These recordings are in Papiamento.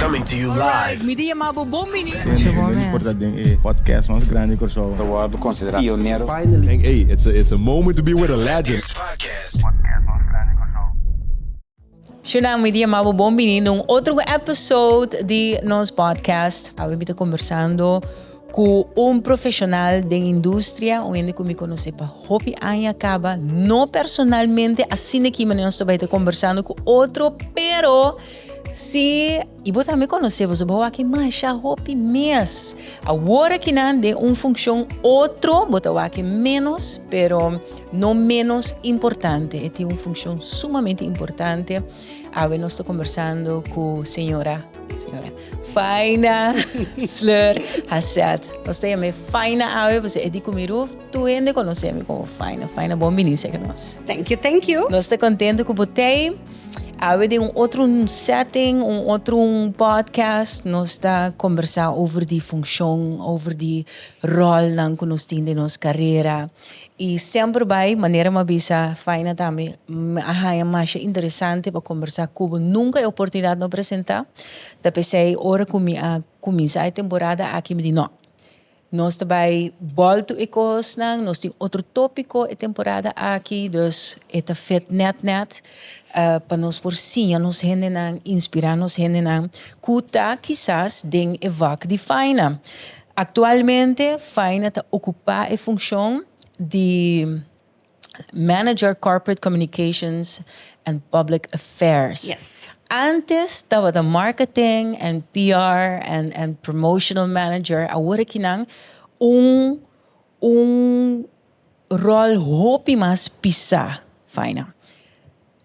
Coming to you live. Mi ta yama bo bon bini. Por ta den e podcast mas grandi di Kòrsou. Ta wòrdu konsiderá pionero. Finally. Hey, it's a moment to be with a legend. Podcast. Shona, mi ta yama bo bon bini na un otro episode di nos podcast. Awe mi ta conversando cu un profesional den industria, un hende cu mi conoce pa hopi aña caba, no personalmente, asina ki manera nos ta bai ta conversando cu otro, pero si, y bo tambe conoce, bo bo wak masha hopi mes. Awor akinan den un funcion otro, bo ta wak menos, pero no menos importante. E tin un funcion sumamente importante. Awe nos ta conversando cu señora, señora Faina Sleur Hasset. Nos ta yam'é Faina awe, pasobra e di cu mi ruf, tur hende conoce mi como Faina. Faina, bon bini cerca nos. Thank you, thank you. Nos ta contento cu bo t'ey. Awe den un otro setting, un otro podcast, nos ta conversa over di funcion, over di rolnan cu nos tin den nos carera. Y semper bay, manera mi a bisa Faina tambe, mi a haya masha interesante pa conversa cu bo. Nunca e oportunidad no presenta. Ta pesey ora cu mi a cuminsa e temporada aki mi di no, nos ta bay bolto e cosnan, nos tin otro topico e temporada aki, dus e ta fit net net pa nos por siña nos hendenan, inspira nos hendenan cu ta kisas den e vak di Faina. Actualmente Faina ta ocupa e funcion di Manager Corporate Communications and Public Affairs. Yes. Antes tabata Marketing and PR and Promotional Manager, awor akinan un un rol hopi mas pisa, Faina.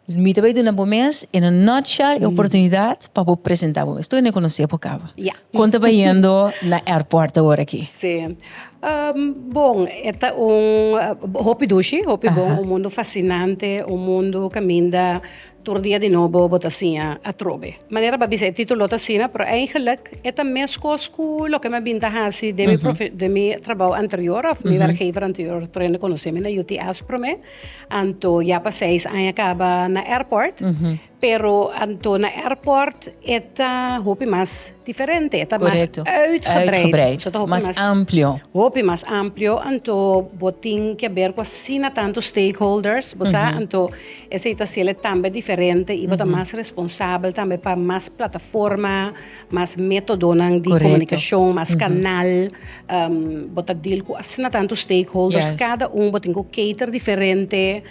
Mi ta bay duna bo mes in a nutshell e oportunidad pa bo presenta bo mes. Tur hende conoce bo caba. Ja. Con ta bayendo na airport awor aki? Sí. Bon, e ta un hopi dushi, hopi bon, un mundo fascinante, un mundo caminda tur dia di nobo bo ta siña atrobe. Manera bo a bisa e titulo ta asina, pero eigenlijk e ta mescos cu loke mi a bin ta haci den mi den mi trabao anterior of mi werkgever anterior, tur hende conoce mi na UTS prome. Anto ya pa seis aña kaba na airport, pero anto na airport e ta hopi mas diferente, e ta mas uitgebreid. Uitgebreid, So ta hopi mas mas amplio. Hopi mas amplio, anto bo tin ke ber ku asina tantu stakeholders, bo sa, anto esei ta hasiel tambe diferente i bo ta mas responsabel tambe pa mas plataforma, mas métodonan di komunikashon, mas kanal, bo ta deal ku asina tantu stakeholders, kada un bo tin ku cater diferente,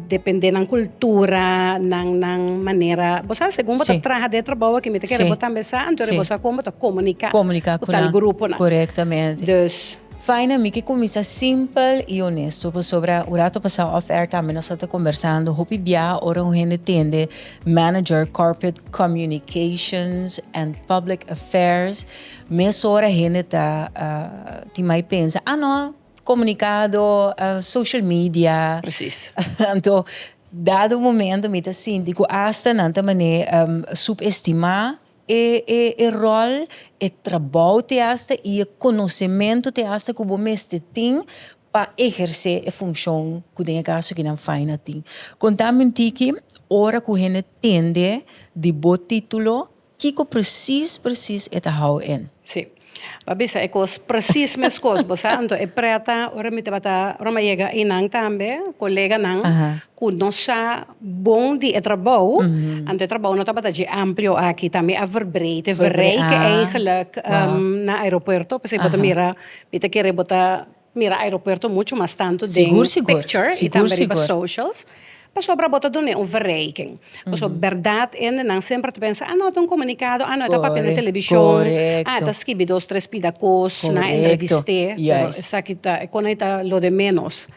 depende nan kultura, nan nan manera, bo sa segun bo ta traha den e trabou aki mi ta kere bo tambe sa, anto bo sa kon bo ta komuniká ku tal gruponan. Korektamente. Dus. Faina, mi ke kuminsá simpel i honesto pasobra un rato pasá off air tambe nos tabata kombersando hopi bia ora un hende tende Manager Corporate Communications and Public Affairs, mesora hende ta tin mai pensa, ah no, komunikado, social media. Precies. Anto, dado momento mi ta sinti ku asta nan ta manera subestimá e e e ròl, e trabou te asta i e konosementu te asta ku bo mester tin pa ehersé e funshon ku den e kaso aki nan Faina tin. Konta mi un tiki, ora ku hende tende di bo título, kiko presis presis e ta hou in? Sí. Bo a bisa e kos presis meskos, bo sa. Anto e preta ora mi tabata, ora mi a yega einan tambe, koleganan ku no sa bon di e trabou, anto e trabou no tabata dje amplio aki, tambe a verbreed, e verrijken eigenlijk na aeropuerto, p'esei bo ta mira, mi ta kere bo ta mira aeropuerto muchu mas tantu den picture i tambe riba socials, pasobra bo ta dun'é un verrijking. Pasobra bèrdat hendenan semper ta pensa, ah no, ta un komunikado, ah no, e ta papia na televishon, ah e ta skibi dos tres pida kos, nan a entrevist'é, pero esaki ta, e kon ei ta lo de ménos.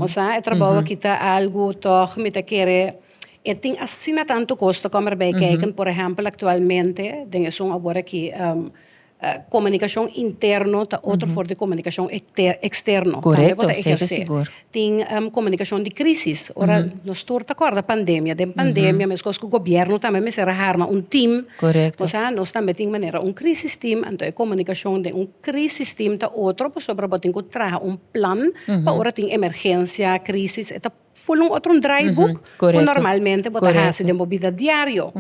Osea, e trabou aki ta algu tòg mi ta kere, e tin asina tantu kos ta kòm erbij kijken, por ehèmpel aktualmente den esun awor aki, Komunikashon interno ta otro for di komunikashon eksterno. Tambe bo ta ehersé. Tin komunikashon di krísis. Ora nos tur ta kòrda pandemia. Den pandemia meskos ku gobièrnu tambe mester a harma un tim. Osea nos tambe tin manera un krísis tim. Anto e komunikashon den un krísis tim ta otro pasobra bo tin ku traha un plan pa ora tin emergensia, krísis. E ta. Full un otro un draaiboek ku normalmente bo ta hasi den bo bida diario.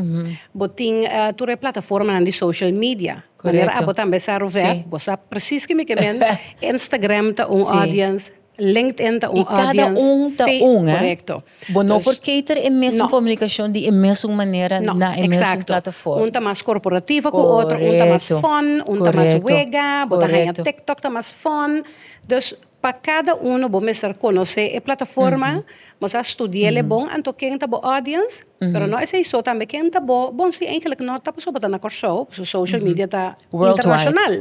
Bo tin tur e plataformanan di social media. Manera abo tambe sa Ruvet, bo sa precies ke mi ke men. Instagram ta un audience, LinkedIn ta un audience. I kada un ta un, eh. Korekto. Bo no por cater e mesun komunikashon di e mesun manera na e mesun plataforma. Un ta mas korporativo ku otro, un ta mas fun, un ta mas wega, bo ta haña TikTok ta mas fun. Dus Pa kada uno bo mester konosé e plataforma, bo sa studi'el e bon, anto ken ta bo audience, pero no esei so tambe ken ta bo, bon si eigenlijk no ta pasobra bo ta na Kòrsou, pasobra social media ta internashonal,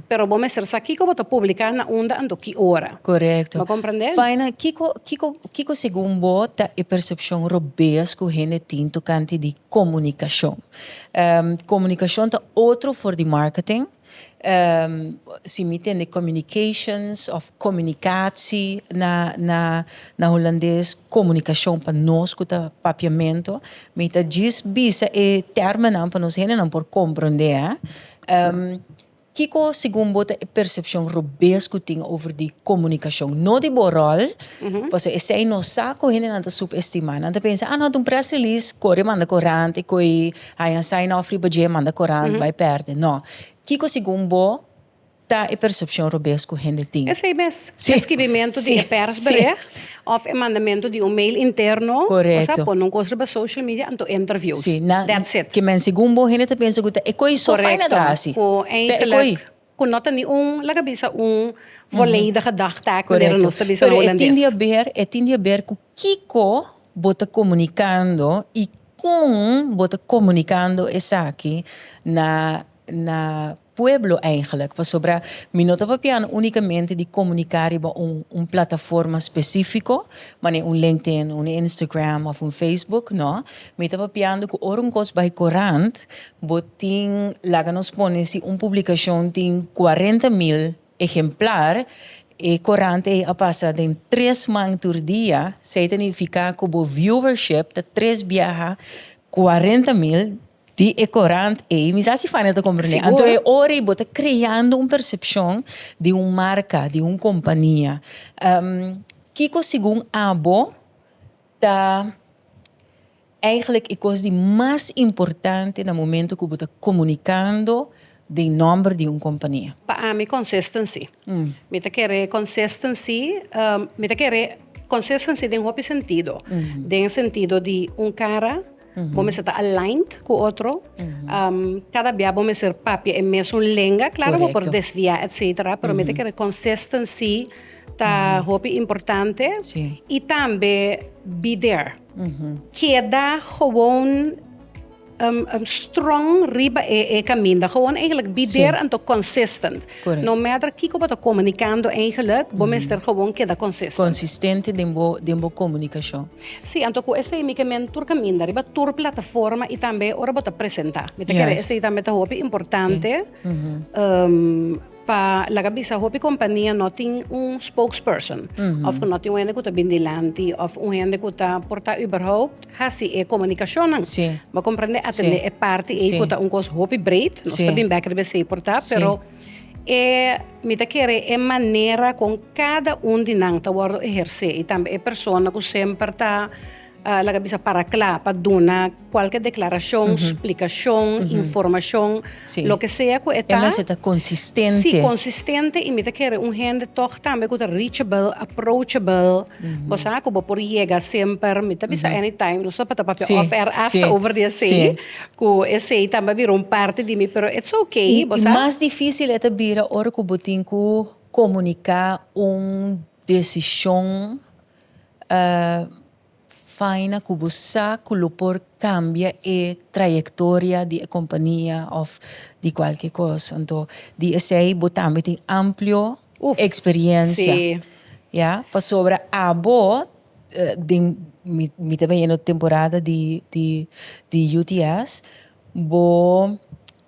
pero bo mester sa kiko bo ta publiká na unda anto ki ora. Korekto. Bo komprendé? Faina, kiko kiko kiko segun bo ta e persepshon robes ku hende tin tokante di komunikashon? Komunikashon ta otro for di marketing. Si mi tende communications of communicatie na na na hulandes, comunicacion pa nos cu ta papiamento, mi ta djis bisa e termennan pa nos hendenan por comprende eh. Kico segun bo ta e percepcion robes cu tin over di comunicacion? No di bo rol, pasobra esey nos sa cu hendenan ta subestima. Nan ta pensa, ah no, ta un press release, core manda corant y coy Haña sign off riba dje, manda korant, bai pèrdè. No. Kiko segun bo ta e persepshon robes ku hende tin? Esei mes. E skibimentu di e pèrsbericht òf e mandamentu di un mail interno. Korekto. Osea, pone un kos riba social media anto interviews. Sí. Na, That's it. Ke men segun bo hende ta pensa ku ta e koi so faina ta hasi. Korekto. Ku Ta e koi. eigenlijk ku no ta ni un, laga bisa un volledige dagtaak manera nos ta bisa na Pero e Hulandes. tin di haber, e tin di haber ku kiko bo ta komunikando i Kon bo ta komunikando esaki na na pueblo eigenlijk? Pasobra mi no ta papiando únikamente di komuniká riba un un plataforma spesífiko, manera un LinkedIn, un Instagram òf un Facebook, no. Mi ta papiando ku ora un kos bai korant, bo tin, laga nos pone si un publikashon tin 40.000 Ehemplar, E korant ei a pasa den tres man tur dia, esei ta nifiká ku bo viewership ta tres biaha 40.000 di e korant ei. Mi sa si Fanny ta komprendé. Sigur. Anto e ora ei bo ta kreando un persepshon di un marka, di un kompania. Kiko segun abo ta Eigenlijk e kos di mas importante na momento ku bo ta komunikando den nòmber di un kompania. Pa ami consistency. Mi ta kere consistency, mi ta kere consistency den hopi sentido. Den sentido di un kara, bo mester ta aligned ku otro, kada bia bo mester papia e mesun lenga, klaro bo por desvia etcetera, pero mi ta kere consistency ta hopi importante i tambe be there. Keda gewoon strong riba e kaminda. Gewoon eigenlijk be there anto consistent. No matter kiko bo ta komunikando eigenlijk, bo mester gewoon keda consistent. Konsistente den bo den bo komunikashon. Si, anto ku esei mi ke men tur kaminda riba tur plataforma i tambe ora bo ta presentá. Mi ta kere esei tambe ta hopi importante. Pa laga bisa hopi kompania no tin un spokesperson of ku no tin un hende ku ta bin dilanti of un hende ku ta por ta überhaupt hasi e komunikashonnan. Bo komprende? Atende e parti ei ku ta un kos hopi breed, nos ta bin bek riba esei por ta, pero e mi ta kere e manera kon kada un di nan ta wòrdu ehersé i tambe e persona ku semper ta Laga bisa para kla pa duna kualke deklarashon, splikashon, informashon, loke sea ku e ta. E mester ta konsistente. Si, konsistente i mi ta kere un hende tòg tambe ku ta reachable, approachable, bo sa ku bo por yega semper, mi ta bisa anytime, nos tabata papia off air asta over di esei, ku esei tambe a bira un parti di mi, pero it's okay, bo sa. I mas difisil e ta bira ora ku bo tin ku komuniká un desishon Faina ku bo sa ku lo por kambia e trayektoria di e kompania òf di kualke kos. Anto di esei bo tambe tin amplio eksperiensia. Ya, pasobra abo den mi mi ta bayendo temporada di di di UTS bo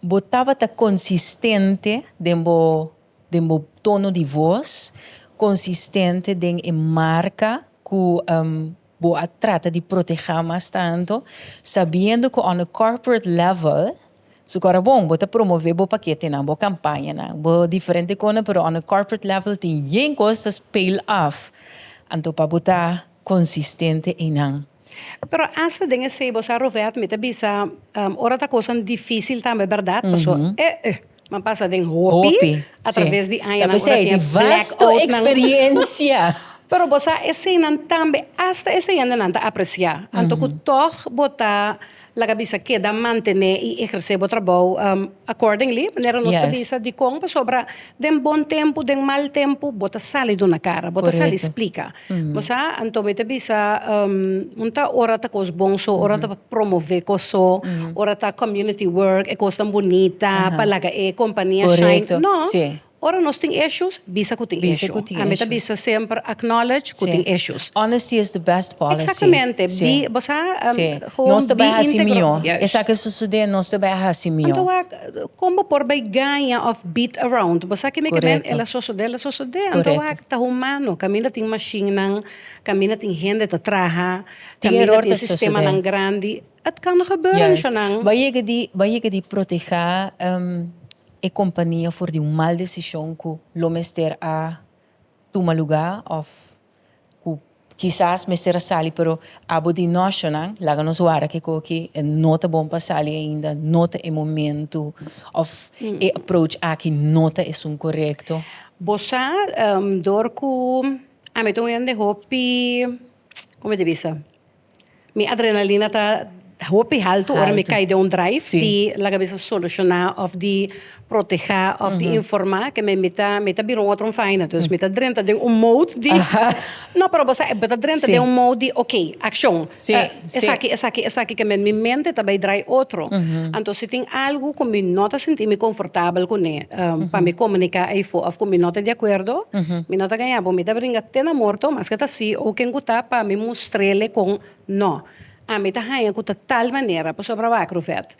bo tabata konsistente den bo Den bo tono di voz, consistente den e marca cu bo a trata di proteha mas tanto, sabiendo cu on a corporate level, su cora bon, bo ta promove bo paketenan, bo campañanan, bo diferente conan, pero on a corporate level tin yen cos ta speel af. Anto pa bo ta. konsistente einan. Pero asta den esei bo sa Rovet mi ta bisa ora ta kosan difisil tambe bèrdat paso eh eh mi a pasa den hopi a traves di añanan ora tin e blackoutnan experiencia. Pero bo sa eseinan tambe asta esei hendenan ta apresiá anto ku tòg bo ta Laga bisa keda mantené i ehersé bo trabou accordingly, manera nos ta bisa dikon, pasobra den bon tempu, den mal tempu, bo ta sali duna kara, bo ta sali splika. Bo sa? Anto mi ta bisa un ta ora ta kos bon so, ora ta promové kos so, ora ta community work, e kosnan bunita pa laga e kompania shine. No. Ora nos tin issues, bisa ku tin issue. Ami ta bisa semper acknowledge ku tin issues. Honesty is the best policy. Exactamente. Bi, bo sa, gewoon Nos ta bai hasi mihó. Esaki a sosodé, nos ta bai hasi mihó. Anto wak, kon bo por bai gaña of beat around? Bo sa ke mi ke men, el a sosodé, el a sosodé. Anto wak, ta humano. Kaminda tin mashinnan, kaminda tin hende ta traha, kaminda tin sistemanan grandi. Het kan gebeuren, Shanang. Bo a yega di, bo a yega di protehá e kompania for di un mal desishon ku lo mester a tuma lugá òf ku kisas mester a sali pero abo di noshonan laga nos wara ke koki e no ta bon pa sali ainda, no ta e momentu òf e approach aki no ta esun korekto. Bo sa dor ku ami ta un hende hopi, como ta bisa? Mi adrenalina ta hopi haltu ora mi kai den un drive di laga bisa solushoná òf di protehá òf di informá ke mi ta mi ta bira un otro faina. Dus mi ta drenta den un mode di no pero bo sa bo ta drenta den un mode di oke akshon esaki esaki esaki ke mi mente ta bai drai otro. Anto si tin algu ku mi no ta sinti mi konfortabel kuné pa mi komuniká eyfo òf ku mi no ta di akuerdo mi no ta gaña bo mi ta bringa te na morto maske ta si o ken ku ta pa mi mustr'ele kon no. Ami ta haña ku ta tal manera pasobra wak Ruvet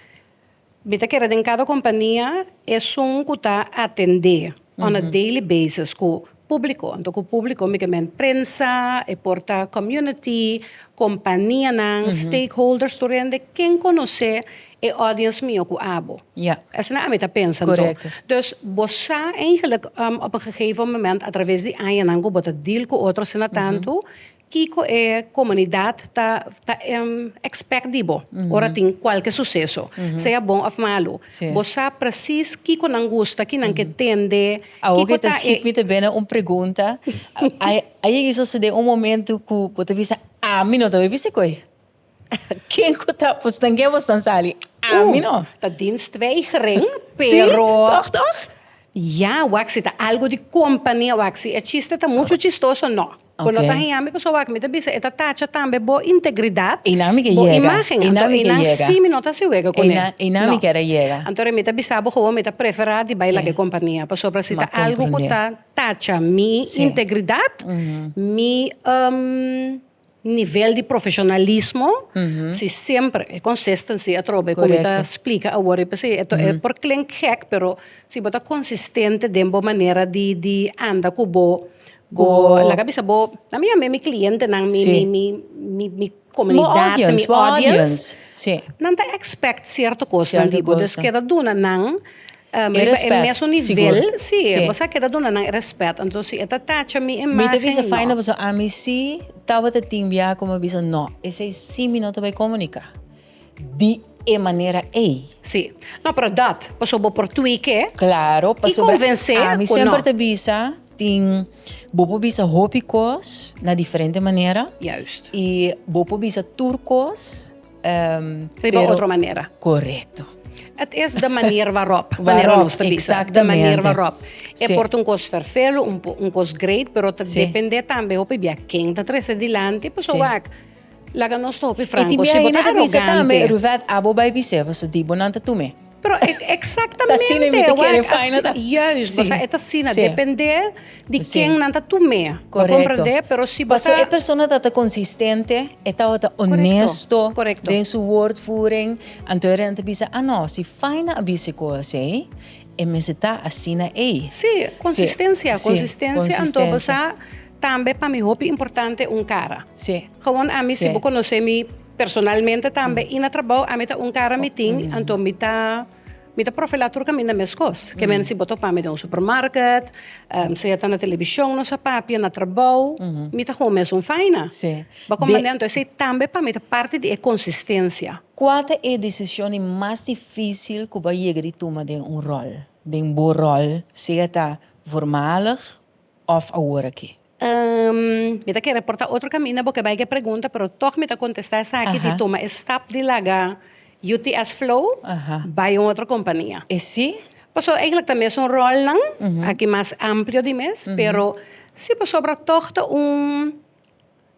mi ta kere den kada kompania esun ku ta atendé on a daily basis ku públiko. Anto ku públiko mi ke men prensa, e por ta community, kompanianan, stakeholders tur hende ken konosé e audience mihó ku abo. Asina ami ta pensa anto. Dus bo sa eigenlijk op een gegeven moment atraves di añanan ku bo ta deal ku otro asina tantu Kiko e komunidat ta ta expect di bo ora tin kualke suseso, sea bon òf malu. Bo sa presis kiko nan gusta, ki nan ke tende, Awor kiko ke ta ta e. schiet mi ta bena un pregunta. A yega sosode un momento ku bo ta bisa, ami no ta bai bisa koe. Ken ku ta bosnan ke bosnan sali? Ami no. Ta dienstweigering, pero. Sí, tòg tòg? Ya, wak si ta algu di kompania, wak si e chiste ta muchu chistoso, no. Bo no ta haña mi pasobra wak mi ta bisa e ta tacha tambe bo integridat, Einan mi ke bo yega, imagen. einan Anto mi ke einan yega. sí mi no ta hasi wega kuné. Einan, einan mi No. kier a yega. Anto mi ta bisa bo gewoon mi ta preferá di bai laga e kompania pasobra si M'a ta algu ku komprendé. ta tacha mi integridat, mi Nivel di profesionalismo, si semper e consistency atrobe cu mi ta splica awor y p'esey e por klink gek pero si bo ta consistente den bo manera di di anda cu bo bo laga bisa bo na mi yama mi clientenan mi mi mi mi mi comunidad mi audience nan ta expect cierto cosnan di bo dus keda duna nan E Riba e respet, mesun sigur. nivel, sí, Sí. bo sa keda duna nan e respet. Anto si e ta tacha mi Mi ta imagen, bisa faina no. pasobra ami sí tabata tin bia ku mi a bisa no, esei sí mi no ta bai komuniká di e manera ei. Sí. No, pero dat, pasobra bo por tweak e Klaro, i pasobra konvensé ami ku semper no. ta bisa tin bo por bisa hopi kos na diferente manera. Juist. I bo por bisa tur kos Riba otro manera. Korekto. Het is de manier waarop, manera nos ta bisa. De manier waarop. E por ta un kos ferfelu, un kos great, pero ta depende tambe hopi bia ken ta trese dilanti, pasobra wak, laga nos ta hopi franko, si bo ta arogante. Ruvet, abo bai bis'é, pasobra di bo nan ta tum'é. Pero exactamente, wak, juist, bo sa e ta asina, depende di ken nan ta tum'é, bo comprende? Pero si bo ta. Pasobra e persona ta ta consistente, e tabata honesto den su woordvoering, anto e rende ta bisa, ah no, si Faina a bisa e cos ei, e mester ta asina ei. Sí, consistencia, consistencia, anto bo sa tambe pa mi hopi importante un cara. Gewoon ami si bo conoce mi. Personalmente tambe i na trabou ami ta un kara mi tin, anto mi ta Mi ta profilá tur kaminda meskos. Ke men si bo topa mi den un supermarket, sea ta na televishon nos a papia, na trabou, mi ta gewoon mesun faina. Bo komprendé? Anto esei tambe pa mi ta parti di e konsistensia. Kua ta e desishon di mas difísil ku bo a yega di tuma den un ròl, den bo ròl, sea ta voormalig òf awor aki? Mi ta kere por ta otro kaminda bo ke bai ke pregunta, pero tòg mi ta kontestá esaki di tuma e stap di laga UTS Flow bai un otro kompania. E si? Pasobra eigenlijk ta mesun ròlnan, aki mas amplio di mes, pero si pasobra tòg ta un,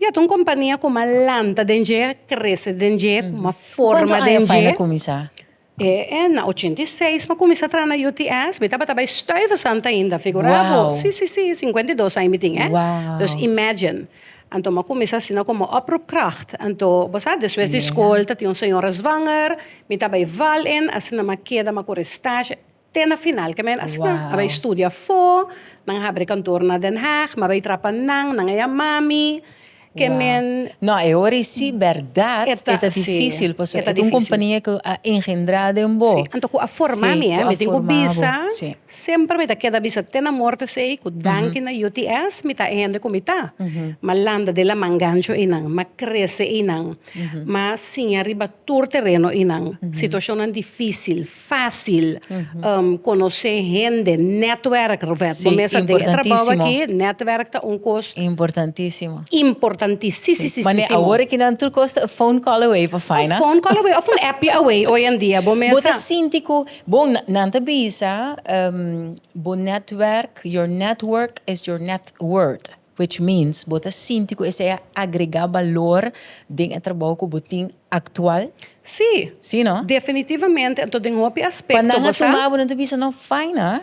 ya ta un kompania ku m'a lanta den dje, krese den dje, ku m'a forma den dje. Kuantu aña Faina kuminsá? E na 86 mi a cuminsa traha na UTS, mi tabata bay Stuyvesant ainda, figura bo. Wow. Si, si, si, 52 aña mi tin, eh. Wow. Dus imagine. Anto mi a cuminsa asina como oproepkracht. Anto, bo sa, despues di scol ta tin un señora zwanger, mi ta bay val in, asina mi a keda, mi a core stage te na final. Ke men asina, a bay studia afo, nan a habri kantoor na Den Haag, mi a bay traha pa nan, nan a yama mi. Ke men. No, e ora ei si bèrdat e ta difísil pasobra e ta un kompania ku a engendrá den bo. Sí, anto ku a forma mi, mi tin ku bisa, semper mi ta keda bisa te na morto esei ku danki na UTS mi ta e hende ku mi ta. M'a landa den laman gancho einan, m'a krese einan, m'a siña riba tur tereno einan, situashonnan difísil, fácil conoce hende, netwerk, Rovet. Sí, Bo mesa den e trabou importantísimo. aki, netwerk ta un cos Importantísimo. importantisisisisimo. Mane awor aki nan tur cos ta a phone call away pa Un faina. phone call away of un appie away hoy en dia, bo Bo ta mesa. sinti cu, bon, nan ta bisa, bo netwerk, your network is your net worth. Which means bo ta sinti ku esei a agrega balor den e trabou ku bo tin aktual? Sí. Sí, no? Definitivamente, anto den hopi Pa aspekto nan bo a sa. tuma bo nan ta bisa no faina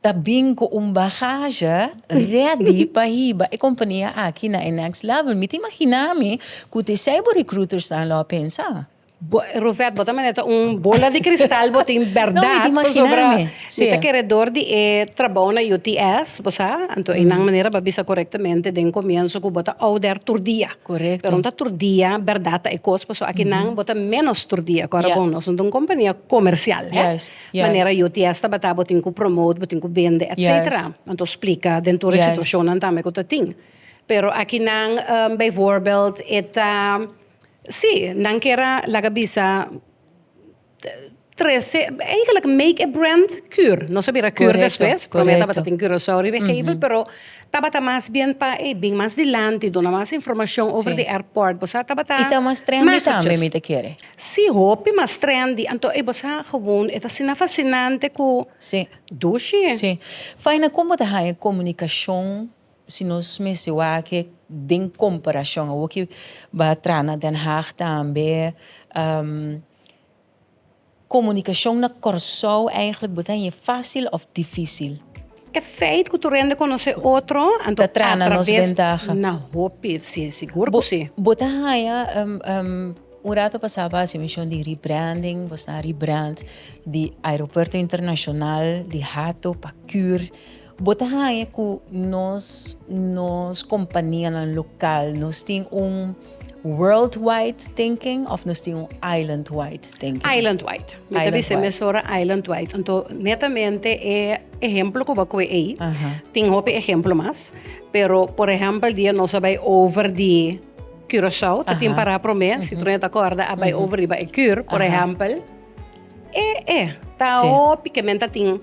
ta bin ku un bagage ready pa hiba e kompania aki na e next level. Mi ta imagina mi ku ta esei bo recruitersnan lo a pensa. Bo, Ruvet, bo ta manera ta un bola di cristal, bo tin No, mi berdad, ta pasobra imagina mi. Sí. mi ta kere door di e trabou na UTS, bo sa, anto einan manera bo a bisa corectamente den comienso cu bo ta ouder tur dia. Corecto. Pero no ta tur dia berdad ta e cos, pasobra akinan bo ta menos tur dia, kora Ja. bon, nos no ta un compania comercial, hè. Juist, juist. Manera UTS tabata, bo tin cu promote, bo tin cu bende, etcetera. Juist. Anto splica den tur e Juist. situacionnan tambe cu ta tin. Pero akinan, bijvoorbeeld, e ta. Sí, nan kier a laga bisa trece, eigenlijk make e brand Cur. Nos a bira Cur despues, prome tabata tin Curaçao riba e gevel, pero tabata mas bien pa e bin mas dilanti, duna mas informacion over di airport. Bo sa tabata I ta mas trendy tambe mi ta kere. Sí, hopi mas trendy. Anto e bo sa gewoon e ta asina fascinante cu dushi. Sí. Faina, con bo ta haña comunicacion Si nos mester wak e den komparashon, awor ki bo a traha na Den Haag tambe, komunikashon na Kòrsou eigenlijk bo ta haña fásil òf difísil? E feit ku tur hende konosé otro, anto Ta traha na nos atraves bentaha. na hopi, si, sigur ku si. Bo ta haña un rato pasá bo a hasi menshon di rebranding, bo sta rebrand di Aeropuerto Internashonal di Hato pa Cur. Bo ta haña ku nos nos kompanianan lokal nos tin un worldwide thinking òf nos tin un islandwide thinking? Islandwide. Mi ta bisa mesora islandwide. Anto netamente e ehemplo ku bo a kohe ei, tin hopi ehemplo mas, pero por ehempel dia nos a bai over di Curaçao, ta tin pará promé, si tur hende ta kòrda a bai over riba e Cur, por ehempel, e e ta hopi ke men ta tin.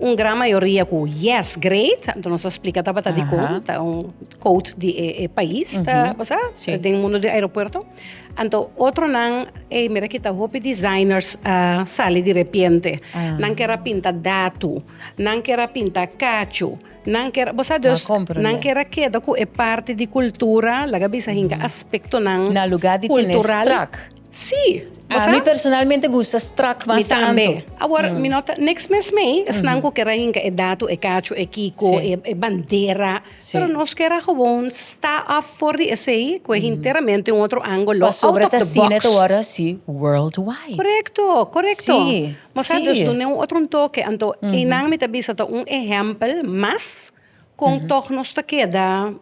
Un gran mayoria ku yes, great, anto nos a splika tabata dikon, ta un code di e pais, ta bo sa, den mundo di aeropuerto. Anto otronan, ey mira kita hopi designers a sali di repente, nan ker a pinta datu, nan ker a pinta kachu, nan ker, bo sa dus, nan ker a keda ku e parti di kultura, laga bisa hinka aspektonan Na lugar di tene strak. Sí. Bo sa? Ami personalmente gusta strak mas Mi tambe. tanto. Awor, mi no ta, niks mes mei, esnan ku ker a hinka e datu, e kachu, e kiko, e bandera. Pero nos ker a gewoon sta af for di esei, ku e hinteramente un otro angulo, out Pasobra of ta the asina box. ta wòrdu hasi worldwide. Korekto, korekto. Sí, Bo sa, sí. dus dun'e un otro un toke. Anto, einan mi ta bisa ta un ehèmpel mas kon tòg nos ta keda.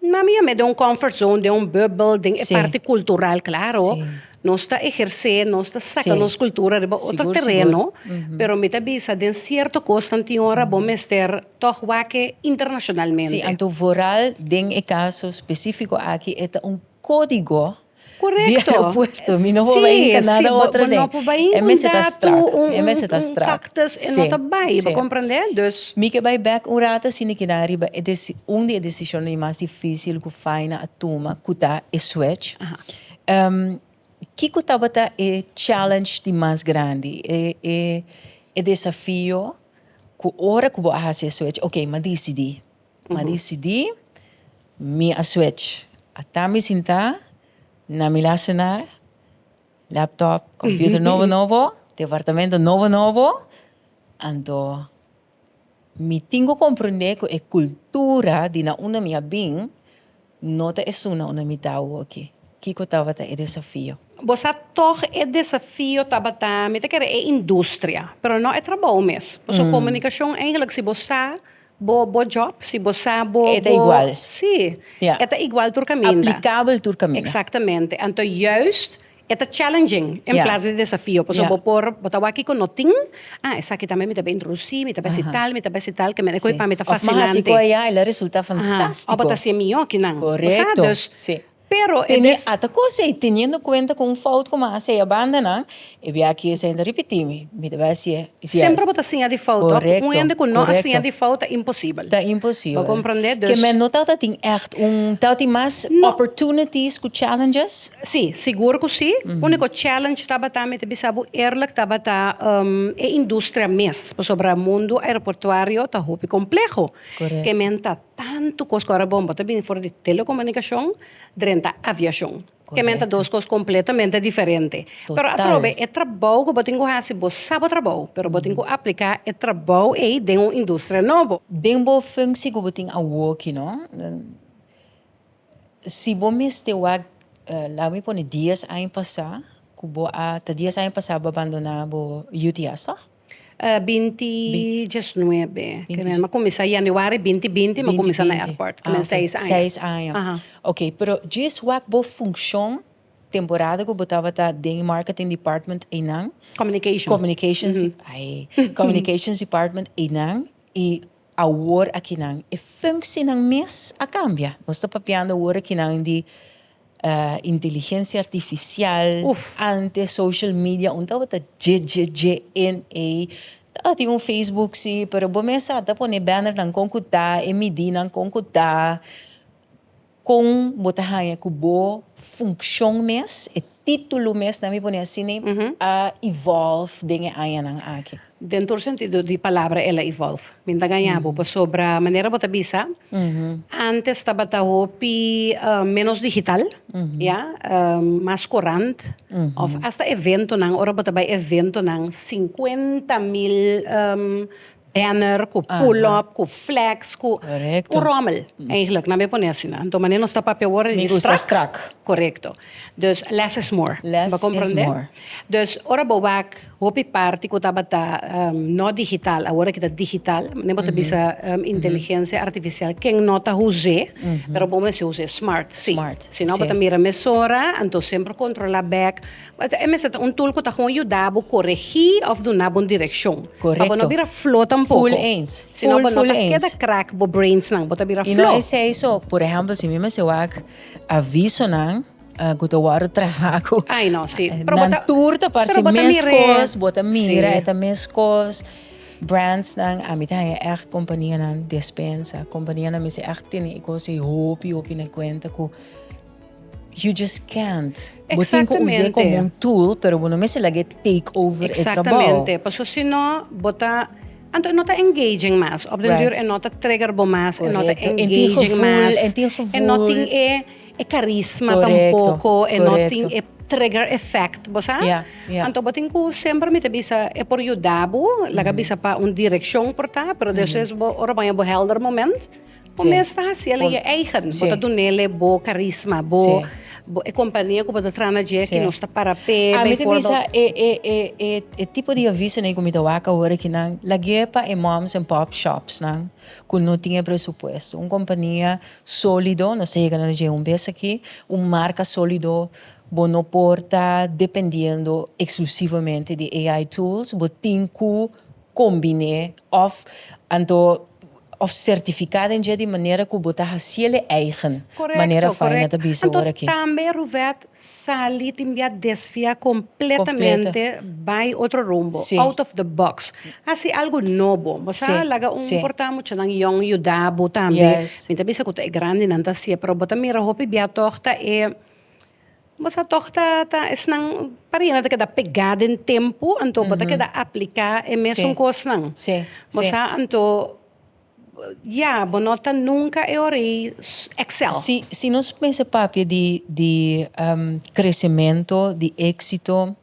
Na mi a mete un comfort zone, den un bubbel, den e parti cultural, claro. Nos ta ehersé, nos ta saka nos kultura riba otro tereno, pero mi ta bisa den sierto kosnan tin ora bo mester tòg wak e internashonalmente. Sí, anto vooral den e kaso spesífiko aki e ta un kódigo di aeropuerto. Mi no por bai hinka nada otro den. Bo no por bai E un mester ta datu, strak, un e mester ta un strak. kaktus, e no ta bai, bo komprendé? Dus. Mi ke bai bèk un rato asina kina riba e desi, un di e desishonnan di mas difísil ku Faina a tuma ku ta e switch. Kiko tabata e challenge di mas grandi, e e e desafio ku ora ku bo a hasi e switch, ok, m'a disidí, m'a disidí, mi a switch. Ata mi sintá na mi lasenar, laptop, computer nobo nobo, departamento nobo nobo, anto Mi tin ku komprendé ku e kultura di na unda mi a bin no ta esun na unda mi ta awoki. Kiko tabata e desafio? Bo sa tòg e desafio tabata, mi ta kere e industria, pero no e trabou mes. Pasobra komunikashon eigenlijk si bo sa bo bo job, si bo sa bo E ta igual. Si, e ta igual tur kaminda. Aplikabel tur kaminda. Eksaktamente. Anto juist E ta challenging en plas di desafio, pasobra bo por, bo ta wak kiko no tin, ah, esaki tambe mi ta bay introduci, mi ta bay haci tal, mi ta bay haci tal, ke mene koe pa mi ta Of mi a haci fascinante. koe ya, el a resulta fantastico. Of bo ta haci e mihó ki nan. Bo sa? Correcto, Dus, si. pero e Tene, des. ata cos ey, teniendo cuenta cu un fout cu mi a haci ey a banda nan, e bia aki esey ta ripiti mi, mi ta bay haci e. Semper bo ta siña di fout, hoor. Correcto, Un hende cu no a correcto. siña di fout ta imposibel. Ta imposibel. Bo comprende? Ke Dus. men no tabata tin echt un, tabatin mas No. opportunities cu challenges? Sí, sigur cu sí. Unico challenge tabata, mi ta bisa bo eerlijk, tabata e industria mes. Pasobra mundo aeroportuario ta hopi compleho. Correcto. Ke men ta tanto cos cu ora bon, bo ta bini for di telecomunicacion drenta aviacion. Ke men ta dos kos kompletamente diferente. Pero atrobe e trabou ku bo tin ku hasi, bo sa bo trabou, pero bo tin ku apliká e trabou ei den un industria nobo. Den bo functie ku bo tin awoki no, si bo mester wak, laga mi pone dies aña pasá ku bo a, ta dies aña pasá bo a bandoná bo UTS tòg? 20 diesnuebe. Ke men a kuminsá yanüari 20 binti mi a kuminsá na airport. Ke men seis aña. Seis aña. Ok, pero djis wak bo funshon temporada ku bo tabata den marketing department einan. Communication. Communications, ai, communications department einan i awor akinan e funksienan mes a kambia. Nos ta papiando awor akinan di Inteligencia artificial, antes social media un tabata dje dje dje en ey, tabatin un Facebook si, pero bo mes sa ta pone bannernan kon ku ta, e midinan kon ku ta, kon bo ta haña ku bo funccion mes, e titulo mes, nan mi pone asina, a evolve den e añanan aki. Den tur sentido di palabra el a evolve. Mi ta gaña bo pasobra manera bo ta bisa, antes tabata hopi menos digital, ya, mas korant of hasta eventonan, ora bo ta bai eventonan sinkuenta mil banner ku pull up, ku flex, ku un rommel eigenlijk, nan mi a pone asina. Anto manera nos ta papia awor di strak. Korekto. Dus less is more. Less Bo is comprende? more. Dus ora bo wak hopi parti ku tabata no digital, awor aki ta digital, ne bo ta bisa inteligencia artificial ken no ta us'é, pero bo mester us'é smart, si. Smart, Si no bo si. ta mira mesora, anto semper controla bek. E mester ta un tool ku ta gewoon yuda bo coregi of duna bo un direccion. Pa bo no Correcto. bira flo tampoco. Full eens. Si no Full, bo no full ta eens. keda krak bo brainsnan, bo ta bira I no flo. esei so, por ehempel, si mi mester wak avisonan ku ta wòrdu traha ku Ai no, si. Pero bo nan ta tur ta parse pero bo ta mir'é. meskos, bo ta mira Si. e ta meskos. Brandsnan, ami ta haña ègt kompanianan despensa, kompanianan mester ègt tene e kos ei hopi hopi na kuenta ku you just can't. Bo tin ku us'é komo un tool, pero bo no mester lag'é take over e trabou. Exactamente, pasobra si no bo ta Anto e no ta engaging mas. Op den duur e no ta trigger bo mas, e no ta engaging mas. E no tin e e carisma tampoco, e no tin e trigger effect, bo sa? Anto bo tin cu semper mi ta bisa e por yuda bo, laga bisa pa un direccion por ta, pero despues bo ora bo haña bo helder moment, bo mes ta haci el je eigen. Bo ta dunele bo carisma, bo. Bo e kompania ku bo ta traha na dje ki nos ta para p'e, A mi ta bijvoorbeeld. bisa e e e e e tipo di avisonan ku mi ta wak awor akinan, lag'é pa e moms and pop shops nan ku no tin e presupuesto. Un kompania sólido, nos ta yega na dje un bes aki, un marka sólido, bo no por ta dependiendo eksklusivamente di AI tools, bo tin ku kombiné òf anto Of certifica den dje di manera cu bo ta haciele eigen, manera Faina ta bisa Anto ora aki. tambe Ruvet sali tin bia desvia completamente bay otro rumbo, out of the box. Haci algo nobo. Bo sa laga un por ta muchanan yong yuda bo tambe. Mi ta bisa cu ta e grandinan ta hacié, pero bo ta mira hopi bia tog ta e Bo sa tòg ta ta esnan pariennan ta keda pegá den tempu, anto bo ta keda apliká e mesun kosnan. Bo sa anto ya bo no ta nunka e ora ei excel. Si si nos mester papia di di kresementu, di éksito,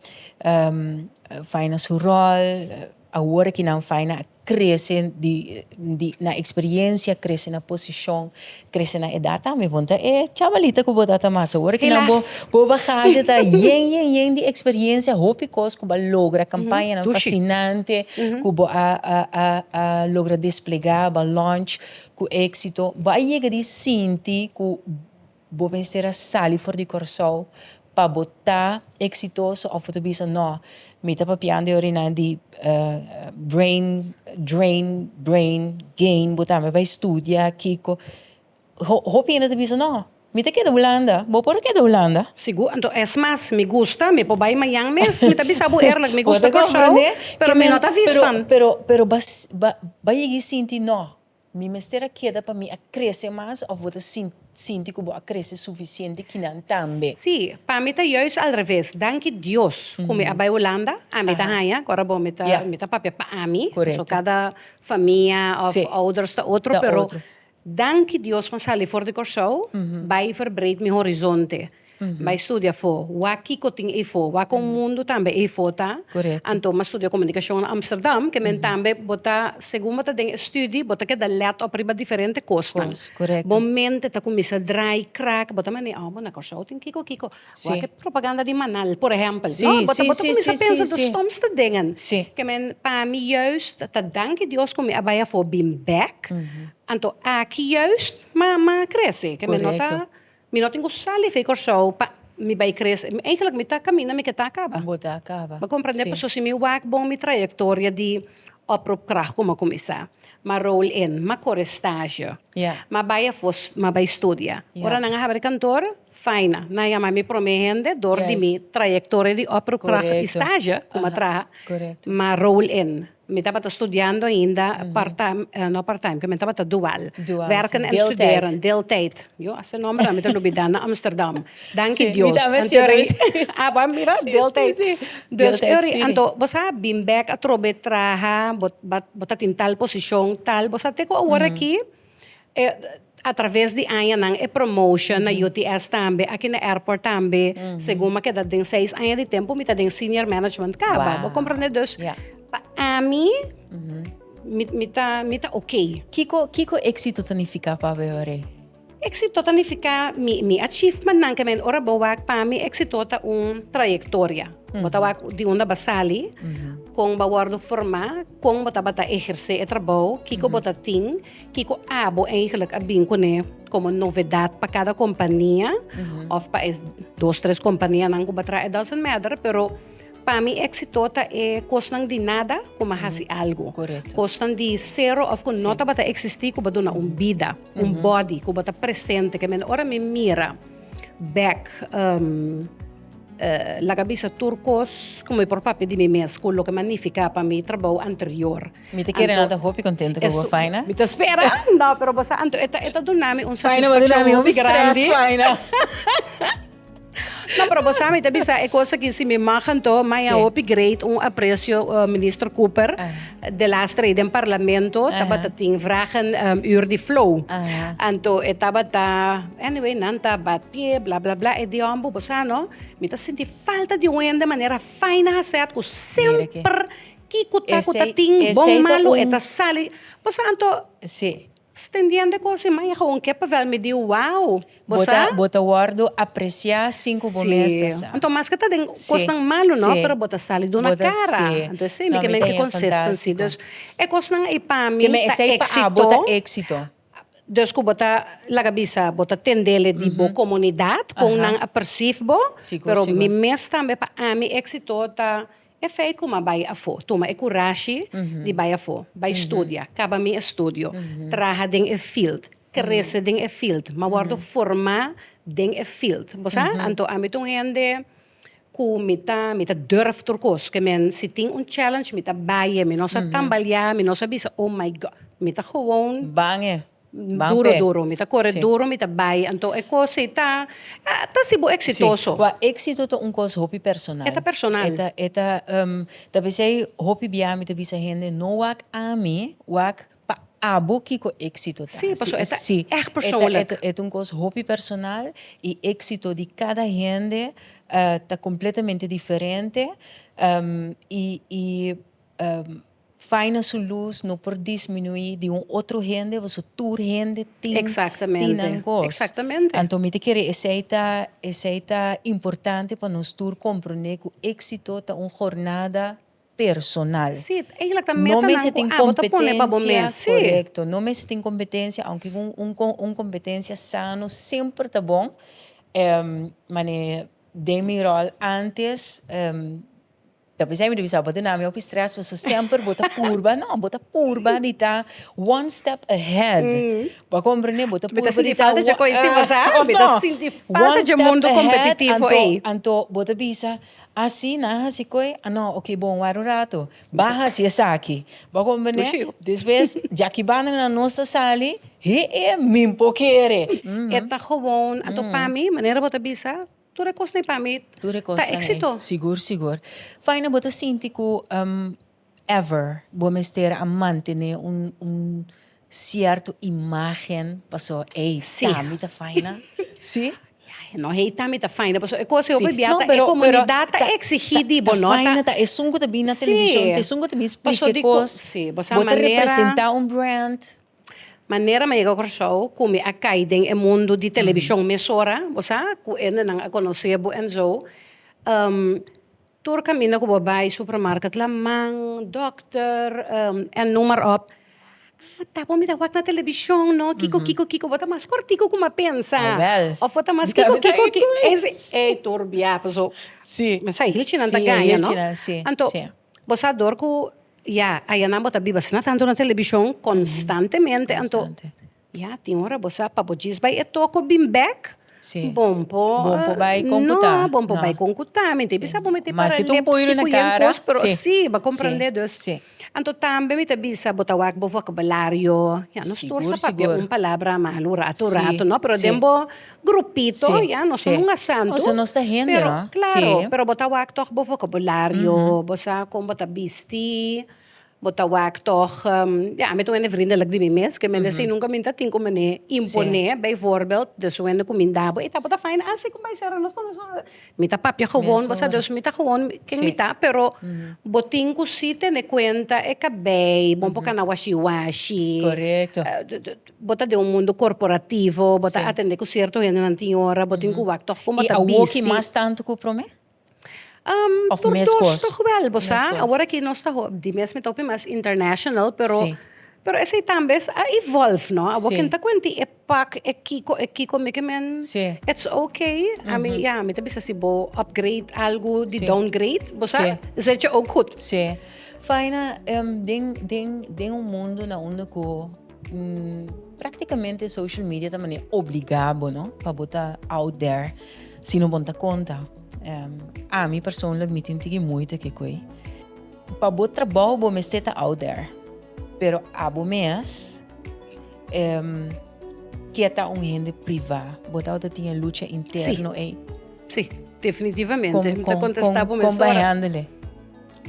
Faina su ròl, awor aki nan Faina a Crece di di na experiencia, crece na posicion, crece na edad tambe. Bon ta e chabalita cu bo ta ta mas awor ki nan bo bo bagage ta yen yen yen di experiencia, hopi cos cu bo a logra, campañanan fascinante cu bo a a a a logra desplega, bo a launch cu exito. Bo a yega di sinti cu Bo mester a sali for di Kòrsou pa bo ta eksitoso òf bo ta bisa nò, mi ta papiando e orinan di brain drain, brain gain, bo tambe bai studia kiko. Hopi hende ta bisa nò, mi ta keda Hulanda, bo por a keda Hulanda? Sigur, anto es mas, mi gusta, mi por bai mañan mes, mi ta bisa bo eerlijk, mi gusta Kòrsou, pero mi no ta vis van. Pero, pero ba yega sinti nò, Mi mester a keda pa mi a krese mas of bo ta sinti ku bo a krese sufisiente kinan tambe? Sí, pa mi ta juist al reves. Danki Dios ku mi a bai Hulanda, ami ta haña, ku ora bo mi ta mi ta papia pa ami, pasobra kada famia of ouders ta otro, pero danki Dios mi a sali for di Kòrsou bai verbreed mi horizonte. Bai studia afó, wak kiko tin eifó, wak kon mundu tambe eifó ta. Anto m'a studia komunikashon na Amsterdam, ke men tambe bo ta, segun bo ta den e studi, bo ta keda lèt òp riba diferente kosnan. Bo mente ta kuminsá drai, krak, bo ta manera, oh, bo na Kòrsou tin kiko kiko, wak e propaganda di Manal, por ehèmpel, no? Bo ta bo ta kuminsá pensa de stomste dingen. Ke men pa mi juist ta danki Dios ku mi a bai afó bin bèk, anto aki juist m'a krese, ke men no ta. Mi no tin ku sali fei Kòrsou pa mi bai krese. Eigenlijk mi ta kaminda mi ke ta kaba. Bo ta kaba. Bo komprende? Si. Pasobra si mi wak bon mi trayektoria di oproepkracht ku mi a kuminsá, m'a rol in, m'a kore stage, m'a bai afó, m'a bai studia. Ora nan a habri kantor, faina, nan a yama mi promé hende dor di mi trayektoria di oproepkracht i stage ku m'a traha, m'a rol in. Mi tabata studiando ainda part-time, no part-time, mi tabata dual. Dual, Werken en deeltijd. studeren, deeltijd. Yo, ese nomber mi ta lubida na Amsterdam. Danki Sí, Dios. mi tambe Anto sí, ori, ah, bo a mira, Sí, deeltijd. sí, sí. Dus Deeltijd ori, studie. anto, bo sa bin bek atrobe traha, bo, bo ta tin tal posicion, tal, bo sa te cu awor aki, E a traves di añanan e promotion na UTS tambe, aki na airport tambe, segun mi a keda den seis aña di tempu mi ta den senior management kaba. Bo comprende? Dus pa ami mi mi ta mi ta oké. Kiko kiko éxito ta nifiká pa bo Ore? Éxito ta nifiká mi mi achievementnan ke men ora bo wak pa mi éxito ta un trayektoria. Bo ta wak di unda bo a sali, kon bo a wòrdu formá, kon bo tabata ehersé e trabou, kiko bo ta tin. Kiko abo eigenlijk a bin kuné komo novedat pa kada kompania òf pa e dos tres kompanianan ku bo a traha, it doesn't matter, pero pa mi éksito ta e kosnan di nada ku mi a hasi algu. Kosnan di sero òf ku no tabata eksistí ku bo a duna un bida, un body, ku bo ta presente. Ke ora mi mira bèk. Laga bisa tur kos ku mi por papia di mi mes ku loke magnifiká pa mi trabou anterior. Mi ta kere nan ta hopi kontento ku bo, Faina. Mi ta spera. No, pero bo sa anto e ta e ta duna mi un satisfakshon hopi grandi. Faina, No, pero bo sa mi ta bisa e kos aki si mi mag anto maya hopi great un apresio Minister Cooper de laatste rei den parlamento tabata tin vragen uur di flow. Anto e tabata Anyway, nan ta batié, bla bla bla, e di homber, bo sa no, mi ta sinti falta di un hende manera Faina Haseth ku semper kiko ta ku ta tin bon malu e ta sali, bo sa anto, Sí. Stendiendo kos i maya gewoon kippenvel mi di wow. Bo Bo ta sa? bo ta wordo aprecia sin ku bo mes ta sa. Anto maske ta den kosnan malu no, pero bo ta sali duna Bo ta kara. si. Anto esei mi No, ke mi men ta ke haña consistency. fantástico. Dus e kosnan ei pa mi Ke men ta esei pa abo ta éxito. éxito. Dus ku bo ta laga bisa bo ta tendele di bo komunidat kon nan a perceive bo, Sigur, pero sigur. mi mes tambe pa ami éxito ta E feit ku m'a bai afó, tuma e kurashi di bai afó, bai studia, kaba mi estudio, traha den e field, krese den e field, m'a wòrdu formá den e field. Bo sa? Anto ami ta un hende ku mi ta mi ta durf tur kos. Ke men si tin un challenge mi ta bai e, mi no sa tambaliá, mi no sa bisa oh my God, mi ta gewoon. Ban e. Ban Duro p'e. duro, mi ta kore Sí. duro, mi ta bai, anto e kos ei ta, ta hasi bo Sí, eksitoso. wa éxito ta un kos hopi personal. E ta personal. E ta, e ta, ta p'esei hopi bia mi ta bisa hende no wak ami, wak pa abo kiko éxito ta. Sí, pasobra e ta Sí, ègt e ta, e persoonlijk. ta, e ta un kos hopi personal i éxito di kada hende ta kompletamente diferente, i, i Faina su lus no por disminuí di un otro hende pasobra tur hende tin tin nan kos. Exactamente. Anto mi ta kere esei ta esei ta importante pa nos tur komprondé ku éksito ta un jornada personal. Sí, eigenlijk ta No metanan mester ku tin abo ta pone pa bo kompetensia, mes. Sí. korekto, no mester tin kompetensia, aunke un un un kompetensia sano semper ta bon, mane den mi ròl antes Ta pensá mi ta bisa bo ta duna mi hopi stress paso semper bo ta purba, no, bo ta purba di ta one step ahead. Bo a comprende? Bo ta Mi ta purba di sinti ta falta dje koe si bo sa. of Mi ta no? sinti falta One dje step mundo ahead, competitivo anto, ei. anto bo ta bisa, ah si, nan a hasi koe? Ah no, ok bon, wara un rato. Ba hasi esaki. Bo a comprende? Dushi. Despues, djaki banda nan nos ta sali, he e, mi por kere. E ta gewoon, anto pa mi, manera bo ta bisa, Tur e kosnan pa mi Tur e ta kosnan ei. éxito. Sigur, sigur. Faina, bo ta sinti ku ever bo mester a mantené un un sierto imágen paso ey Sí. ta mi ta Faina? Sí? Ya, no hey ta mi ta Faina, paso e kos ei Sí. hopi bia No, ta e pero pero komunidat ta ta eksigí ta di bo, ta no? Ta Faina ta esun ku ta bini na televishon, Sí. ta esun ku ta bini Paso splika e di ko kos. sí, bo sa Bo ta manera representá un brand. Manera mi a yega Kòrsou ku mi a kai den e mundu di televishon mesora, bo sa, ku hendenan a konosé bo en zo. Tur kaminda ku bo bai, supermarket Laman, dòkter, en noem maar op, ah, ta bo mi ta wak na televishon no, kiko, kiko, kiko, bo ta mas kòrtiku ku mi a pensa. Òf bo ta mas kiko, kiko, kiko, ey tur bia, paso, mi sa hilchinan ta gaña no. Anto, bo sa dor ku Ya, ayanan bo ta biba asina tantu na televishon konstantemente, anto ya tin ora bo sa pa bo djis bai e toko bin bèk, Sí. bon por Bon por bai kon ku ta. No, bon por No. bai kon ku ta. Mi ta bisa bo mete para Maske ta un poiro lipstick na ku yen kara, kos, pero sí. sí, bo a Sí, komprendé dus. sí. Anto tambe mi ta bisa bo ta wak bo vokabulario, ya nos tur Sigur, sa papia sigur. un palabra malu ratu Sí, ratu, no, pero sí. den bo grupito, Sí, ya, nos sí. no hunga santu. Nos no ta hende, Pero, no? claro, Sí. pero bo ta wak toch bo vocabulario, bo sa kon bo ta bisti, bo ta wak toch, ja, ami ta un hende vriendelijk di mi mes, ke mende si nunca mi ta tin ku mene imponé, bijvoorbeeld, dus un hende kuminda bo, ey ta bo ta fijn, ah si, kon bai sera, nos konos, mi ta papia gewoon, bo sa, Mesora. dus mi ta gewoon ken mi Sí. ta, pero bo tin ku si tene kuenta e kabei, bo por kana washi washi. Korekto. Bo ta den un mundu korporativo, bo ta Sí. atendé ku sierto hendenan tin ora, bo tin ku wak tòg kon bo I ta awor ki bisti. mas tantu ku promé? Of Tur mes dos kos? tòg wèl, bo sa. Mes kos. Awor aki nos ta di mes mi ta hopi mas international, pero Sí. pero esei tambe a evolve, no? Awor Sí. ken ta kuenti e pak, e kiko, e kiko, mi ke men Sí. it's okay. Ami, ya, mi ta bisa si bo upgrade algu di Sí. downgrade, bo sa, Sí. zet je ook goed. Sí. Faina, den den den un mundu na unda ku Prácticamente social media ta manera obliga bo no pa bo ta out there si no bon ta conta. Ami persoonlijk mi tin tiki moeite ke koe. Pa bo trabou bo mester ta out there pero abo mes ke ta un hende priva bo ta tin e lucha interno ey. Si, definitivamente. Mi ta contesta bo Con mesora. bo handle?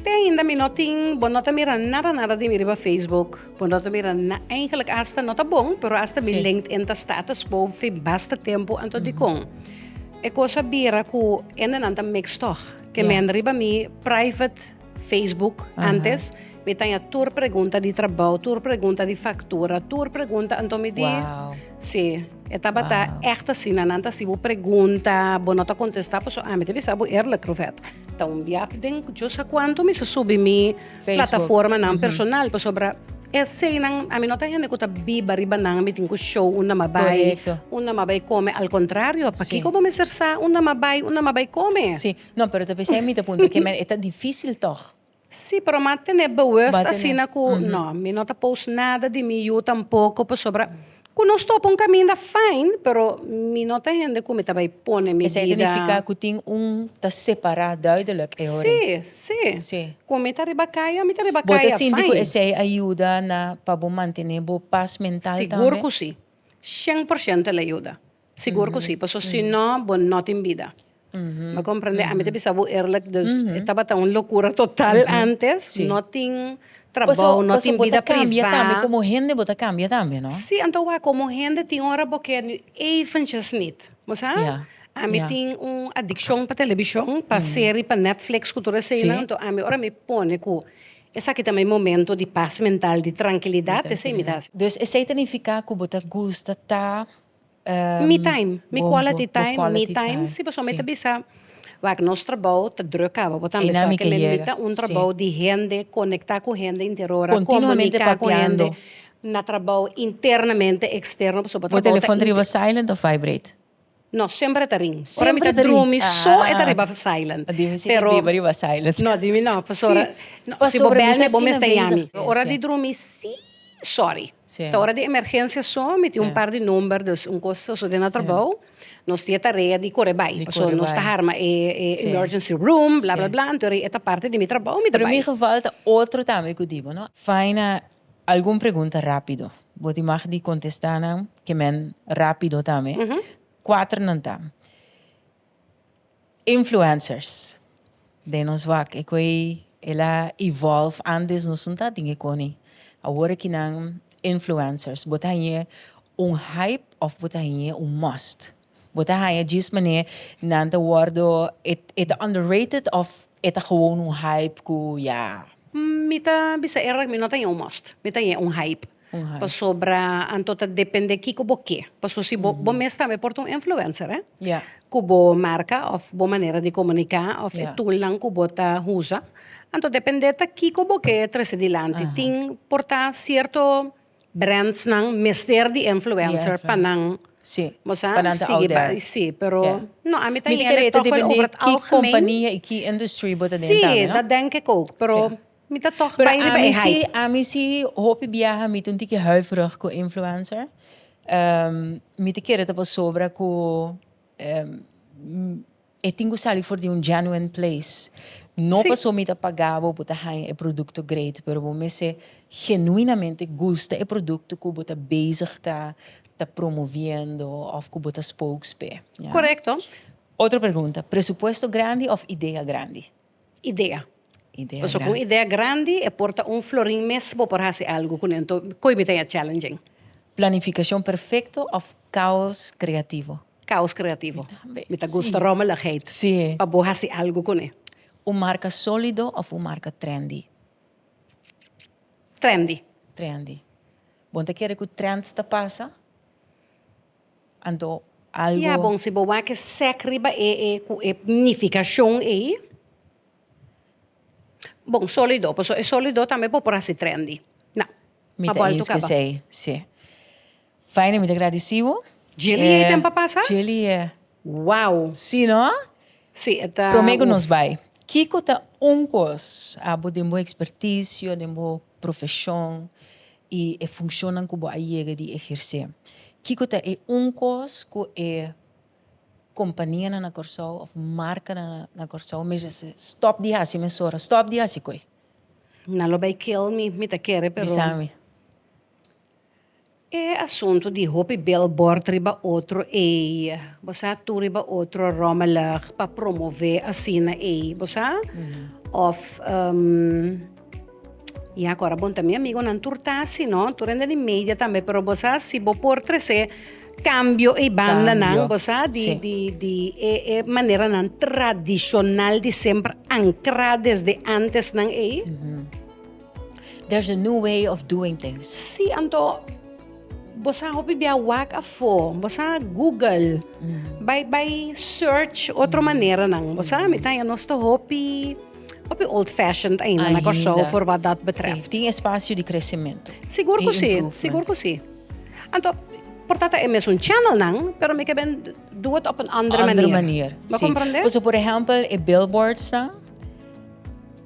Te ainda mi no tin, bo no ta mira nada nada di mi riba Facebook, bo no ta mira na, eigenlijk hasta no ta bon, pero hasta mi Sí. LinkedIn ta status quo fi basta tempo, anto dikon? E kos a bira ku hendenan ta mix tòg, ke Ja. men riba mi private Facebook Aha. antes. Mi ta haña tur pregunta di trabou, tur pregunta di faktura, tur pregunta, anto mi di, Wow. Sí, e tabata Wow. ègt asina, nan ta hasi bo pregunta, bo no ta kontestá, pasobra ami ta bisa bo eerlijk, Ruvet, ta un bia den yo sa kuantu mi sa subi mi Facebook. plataformanan personal, pasobra eseinan, ami no ta hende ku ta biba riba nan, mi tin ku show unda mi a bai, Korekto. unda mi a bai kome, al kontrario, pakiko bo mester sa unda mi a bai, unda mi a bai kome? Sí, no, pero ta p'esei mi ta puntra ke men e ta difísil tòg. Sí, pero m'a tene bewust Ba tene. asina ku no, mi no ta post nada di mi yu tampoko pasobra ku nos topa un kaminda fijn, pero mi no ta hende ku mi ta bai pone mi Esei bida. ta nifiká ku tin un ta separá duidelijk e ora ei. Sí, sí. Sí. Ku mi ta riba kaya, mi ta riba Bo ta kaya sinti ku fijn. esei a yuda na pa bo mantené bo pas mental tambe? Sigur ku sí. 100% el a yuda. Sigur ku sí, pasobra si no, bo no tin bida. Bo comprende? Ami ta bisa bo eerlijk, dus e tabata un locura total antes. No tin trabou, no tin bida Paso bo ta cambia tambe, priva. como hende bo ta cambia tambe, no? Sí, anto wak, como hende tin ora bo ke nu eventjes niet. Bo sa? Ami tin un adiccion pa television, pa serie, pa Netflix ku tur eseinan. Anto ami ora mi pone ku esaki ta mi momento di pas mental, di trankilidat, esei mi ta hasi. Dus esei ta nifica ku bo ta gusta ta Me time, mi quality time, me time, si pasobra mi ta bisa, wak nos trabou ta druk kaba, bo tambe sa ke mi ta un trabou di hende, konekta ku hende inter ora, komunika ku hende na trabou internamente, eksterno, pasobra bo Bo trabou ta telefon ta riba silent of vibrate? No, semper e ta ring. Ora mi ta drumi so e ta riba silent. Dimi si ta biba riba silent. No, dimi no, pasobra si bo bel mi bo mester yami. Ora di drumi si, sorry. Ta ora di emergencia so, mi tin un par di number, dus un cos sosode na trabou, nos tin e tarea di core bai, pasobra nos ta harma e emergency room, bla bla bla, anto e ta parti di mi trabou, mi ta Pero bai. mi geval ta otro tambe cu di bo, no? Faina, algun pregunta rapido. Bo tin mag di contesta nan, ke men rapido tambe. Cuater nan ta. Influencers den nos wak e koe el a evolve antes nos no ta tin e koni awor aki nan influencers bo ta hañ'e un hype of bo ta hañ'e un must bo ta haña djis manera nan ta wordo e ta underrated of e ta gewoon un hype ku ya. Mi ta bisa eerlijk mi no ta hañ'e un must mi ta hañ'e un hype Pasobra anto ta depende kiko bo ke. Pasobra si bo bo mes tambe por ta un influencer eh. Ku bo marka òf bo manera di komuniká òf e toolnan ku bo ta usa. Anto depende ta kiko bo ke trese dilanti. Tin por ta sierto brandsnan mester di influencer pa nan bo sa sigui pa si pero no ami ta yende tòg wel over het algemeen. Ki kompania i ki industry bo ta den tambe no? Si, dat denk ik ook pero Mi ta tòg Pero bai riba ami e si, hype. ami si hopi biaha mi ta un tiki huiverig ku influencer. Mi ta kere ta pasobra ku e tin ku sali for di un genuine place. No Sí. paso mi ta paga bo, bo ta haña e produkto great, pero bo mester genuinamente gusta e produkto ku bo ta bezig ta ta promoviendo òf ku bo ta spokes p'e. Ya. Korekto. Otro pregunta, presupuesto grandi òf idea grandi? Idea. Idea Pasobra ku un grandi. idea grandi e por ta un florin mes bo por hasi algu kuné. Anto koe mi ta ya challenging. Planifikashon perfekto òf kaos kreativo? Kaos kreativo. Mi tambe. Mi ta gusta rommeligheid. Sí. Pa bo hasi algu kuné. Un marka sólido òf un marka trendy? Trendy. Trendy. Bo no ta kere ku trends ta pasa? Anto algo. Ya bon, si bo wak e sek riba e e ku e nifikashon ei, bon, solido, pasobra e solido tambe bo por hasi trendy. Na, Mi ma ta bo alto eens kaba. kesei, si. Fijne, mi ta gradisi bo. Djeli ei tempo a pasa? Djeli e. Wow! Si no? Si, e ta. Prome ku nos bai, kiko ta un kos abo den bo ekspertisio, den bo profeshon i e funshonnan ku bo a yega di ehersé. Kiko ta e un kos ku e kompanianan na Kòrsou òf markanan na Kòrsou mester hasi? Stòp di hasi mesora, stòp di hasi koi. Nan lo bai kill mi, mi ta kere pero. Bisa mi. E asuntu di hopi billboard riba otro ei, bo sa, tur riba otro rommelig pa promove asina ei, bo sa? Of ya ku ora bon ta mi amigonan tur ta hasi no, tur hende di media tambe, pero bo sa si bo por trese kambio ei bandanan, bo sa, di di di e e maneranan tradishonal di semper ankra desde antesnan ei. There's a new way of doing things. Sí, anto bo sa hopi bia wak afó, bo sa Google, bai bai search otro maneranan. Bo sa, mi ta haña nos ta hopi hopi old fashioned ainda na Kòrsou Ainda. voor wat dat Sí, betreft. tin espacio di crecemento. Sigur I ku sí, improvement. sigur ku sí. Anto por ta ta e mesun channelnan, pero mi ke ben doe het op een andere Andere manier. manier. Bo Sí. comprende? Pasobra por ehempel e billboardsnan,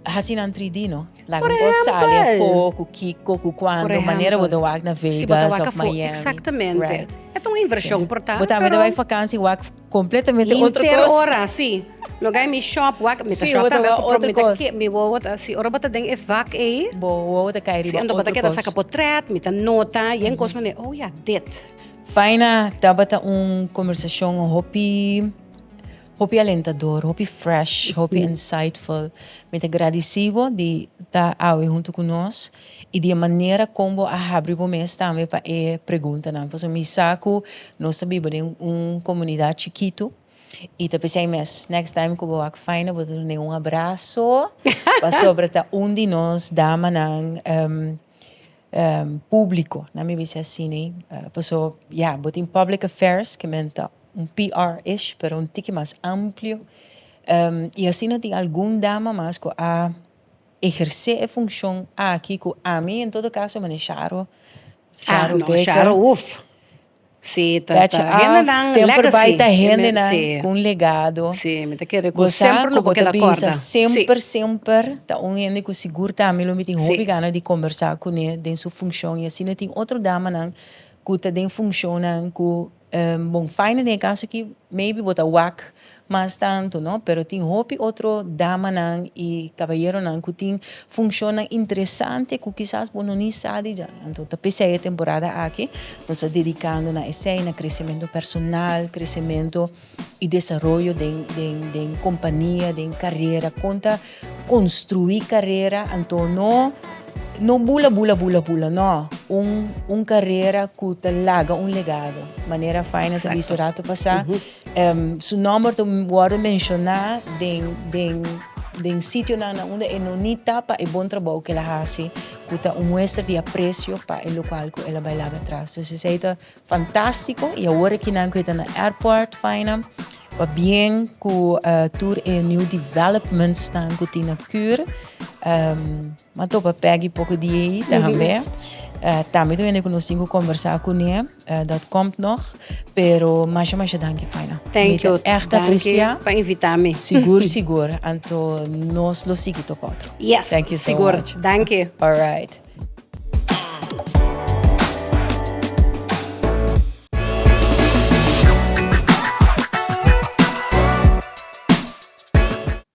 Hasi nan 3D no. Laga Por un kos sali ehempel. afó ku kiko, ku Por kuando, manera bo ehempel. ta wak na Si bo ta Vegas wak of afó, Miami. exactamente. Right. E ta un inversion Sí. por ta, Bo tambe ta pero bai vakansi wak completamente otro Henter kos. ora, sí. Lo gai mi shop wak, mi ta Sí, shop bo ta tambe wak afó, otro pero mi ta kos. ke, mi wowo ta, si ora bo ta den e vak ei, Bo wowo ta kai sí, riba anto bo ta otro keda kos. saka potret, mi ta nota, yen kos manera, oh ja, dit. Faina, tabata un conversacion hopi Hopi alentador, hopi fresh, hopi insightful. Mi ta gradisí bo di ta awe huntu ku nos i di e manera kon bo a habri bo mes tambe pa e preguntanan. Pasobra mi sa ku nos ta biba den un komunidat chikitu i ta p'esei mes next time ku bo wak faina bo ta dun'é un abraso pasobra ta un di nos damanan Públiko, nan mi bisa asina, paso ya, bo tin public affairs ke men ta un PR-ish, pero un tiki mas amplio, i asina tin algun dama mas ku a ehersé e funshon aki ku ami en todo kaso mane Sharo, Sharo Ah, no, Baker. Sharo, uf. Sí, ta, Petje ta af, hendenan semper legacy. bai ta hendenan Sí. ku un legado. Sí, mi ta kere ku Bo sa semper ku lo bo bo ta keda bisa kòrda. Sí. semper, semper ta un hende ku sigur tambe lo mi tin hopi Sí. gana di kombersá kuné den su funshon i asina tin otro damanan ku ta den funshonnan ku bon faina den e kaso aki maybe bo ta wak mas tantu no pero tin hopi otro damanan i kabayeronan ku tin funshonnan interesante ku kisas bo no ni sa di dja. Anto ta p'esei e temporada aki nos ta dedikando na esei, na kresementu personal, kresementu i desaroyo den den den kompania, den karera, kon ta konstruí karera, anto no no bula bula bula bula no, un un karera ku ta laga un legado, manera Faina ta bisa un rato pasá. Su nomber ta wòrdu menshoná den den den sitionan na unda e no ni ta pa e bon trabou ku el a hasi, ku ta un muestra di apresio pa e lokual ku el a bai laga atras. Dus esei ta fantástiko i awor akinan ku e ta na airport faina pabien ku tur e new developmentsnan ku tin na Kür. M'a topa Peggy poko dia ei tambe. Tambe ta un hende ku nos tin ku kombersá kuné. Dat komt nog, pero masha masha danki Faina. Thank you. Mi ta echt Danki aprecia. pa invita mi. Sigur sigur. Anto nos lo sigui topa otro. Yes. Thank you so sigur. much. Danki. All right.